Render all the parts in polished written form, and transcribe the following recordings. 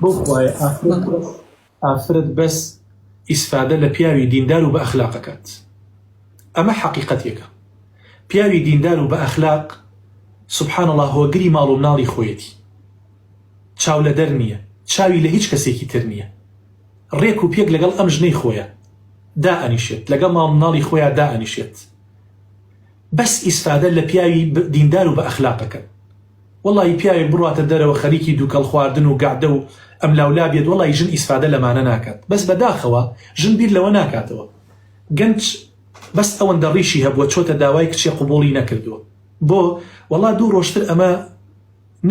بەو خوایە ئافرەت بەڵێ. بەس ئافرەت بەس ئیسفادە لە پیاوی دیندار و بە ئەخلاق ئەکات ئەمە حەقیقەتێکە پیاوی دیندار و بە ئەخلاق سبحان اللە هۆگری ماڵ و مناڵی خۆیەتی چاو لەدەر نییە چاوی لە هیچ کەسێکی تر نییە ڕێک و پێک لەگەڵ ئەم ژنەی خۆیە دائەنیشێت لەگەڵ ماڵ مناڵی خۆیا دائەنیشێت بەس ئیسفادە لە پیاوی دیندار و بە ئەخلاق ئەکەن وەڵاهی پیاوێک بڕواتە دەرەوە خەریکی دوکەڵ خواردن و گەعدە و ئەملاولا بێت وەڵاهی ژن ئیسفادە لەمانە ناکات بەس بەداخەوە ژن بیر لەوە ناکاتەوە گەنج بەس ئەوەندە ڕیشی هەبووە چۆتە داوای کچێ قبوڵی نەکردووە بۆ وەڵا دوو ڕۆژتر ئەمە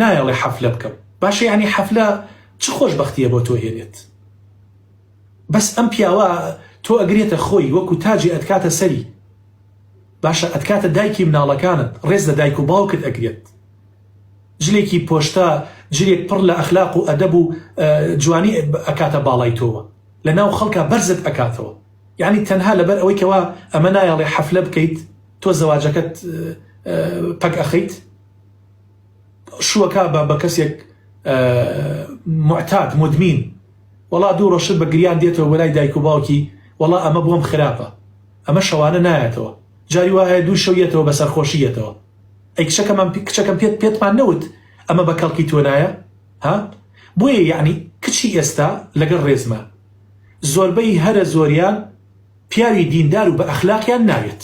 نایەڵێ حەفلە بکەم باشە یانی حەفلە چ خۆشبەختیە بۆ تۆ هێنێت بەس ئەم پیاوە تۆ ئەگرێتە خۆی وەکو تاجی ئەتکاتە سەری باشە ئەتکاتە دایکی مناڵەکانت ڕێز لە دایک و باوکت ئەگرێت جلێکی پۆشتە جلێک پڕ لە ئەخلاق و ئەدەب و جوانی ئەکاتە باڵای تۆوە لە ناو خەڵکا بەرزت ئەکاتەوە یعنی تەنها لەبەر ئەوەی کەوا ئەمە نایەڵێ حەفلە بکەیت تۆ زەواجەکەت پەک ئەخەیت شوەکە بە بە کەسێک معتاد مدمین وەڵا دوو ڕۆژتر بە گریان دێتەوە بۆ لای دایک و باوکی وەڵا ئەمە بۆم خراپە ئەمە شەوانە نایەتەوە جاری وا هەیە دوو شەو یەتەوە بە سەرخۆشی یەتەوە ئەی کچەکەمان کچەکەم پێت پێتمان نەوت ئەمە بە کەڵکی تۆ نایە ها بۆیە یەعنی کچی ئێستا لەگەڵ ڕێزما زۆربەی هەرە زۆریان پیاوی دیندار و بە ئەخلاقیان ناوێت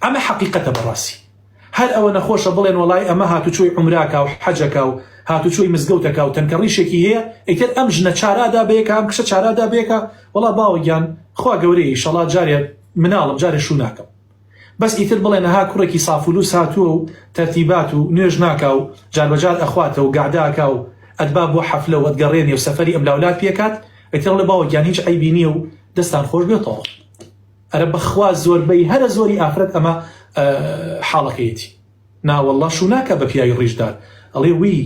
ئەمە حەقیقەتە بەڕاستی هەر ئەوەنە خۆشە بڵێن وەڵای ئەمە هاتوچۆی عومرەکا و حەجەکا و هاتوچۆی مزگەوتەکا و تەنکە ڕیشێکی هەیە ئیتر ئەم ژنە چارادا بەیەکا ئەم کچە چارادا بەیەکا وەڵا باوە گیان خوا گەورەیە ئیشەڵا جارێ مناڵم جارێ شوو ناکەم بەس ئیتر بڵێن ئەها کوڕێکی سافولوس هاتووە و تەرتیبات و نوێژ ناکا و جاربەجار ئەخواتە و گەعدە ئەکا و ئەتبا بۆ حەفلە و ئەتگەڕێنێ و سەفەری ئەملاولات پێکات ئیتر ئەڵێ باوە گیان هیچ عەیبی نییە و دەستان خۆش بێ تەواو. ئەرە بەخوا زۆربەی هەرە زۆری ئافرەت ئەمە حاڵەکەیەتی نا واللە شوو ناکا بە پیاوی ڕیشدار ئەڵێ وی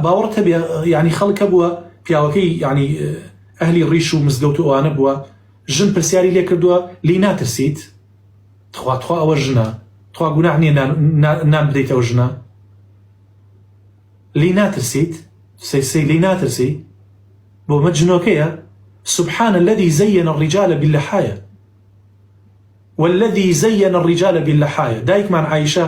باوەڕت هەبێ یعنی خەڵک هەبووە پیاوەکەی یعنی ئەهلی ڕیش و مزگەوت و ئەوانە بووە ژن پرسیاری لێ کردووە لی ناترسیت تخوا تخوا ئەوە ژنە تخوا گوناح نییە نان بدەیت ئەو ژنە لی ناترسیت سەی سەی لی ناترسی بۆ مە جنۆکەیە سبحان الذی زین الرجال باللحایا والذی زین الرجال باللحایا دایکمان عائشە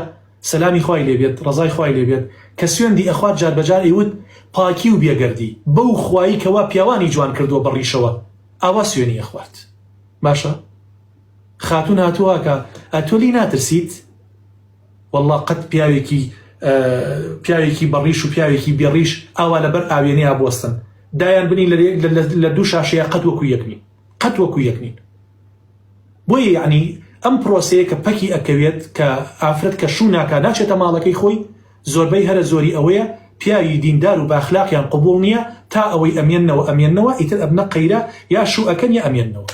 سەلامی خوای لێ بێت ڕەزای خوای لێ بێت کە سوێندی ئەخوارد جار بەجار ئەیوت پاکی و بێگەردی بەو خوایی کەوا پیاوانی جوان کردووە بە ڕیشەوە ئاوا سوێنی ئەخوارد باشە خاتون هاتووە کە ئەتۆ لی ناترسیت وەڵا قەت پیاوێکی پیاوێکی بەڕیش و پیاوێکی بێڕیش ئاوا لەبەر ئاوێنەیا بوەستن دایان بنین لە دوو شاشەیە قەت وەکو یەک نین قەت وەکو یەک نین بۆیە یعنی ئەم پرۆسەیە کە پەکی ئەکەوێت کە ئافرەت کە شوو ناکا ناچێتە ماڵەکەی خۆی زۆربەی هەرە زۆری ئەوەیە پیاوی دیندار و باخلاقیان قبوڵ نییە تا ئەوەی ئەمێنەوە ئەمێنەوە ئیتر ئەبنە قەیرە یا شوو ئەکەن یا ئەمێنەوە.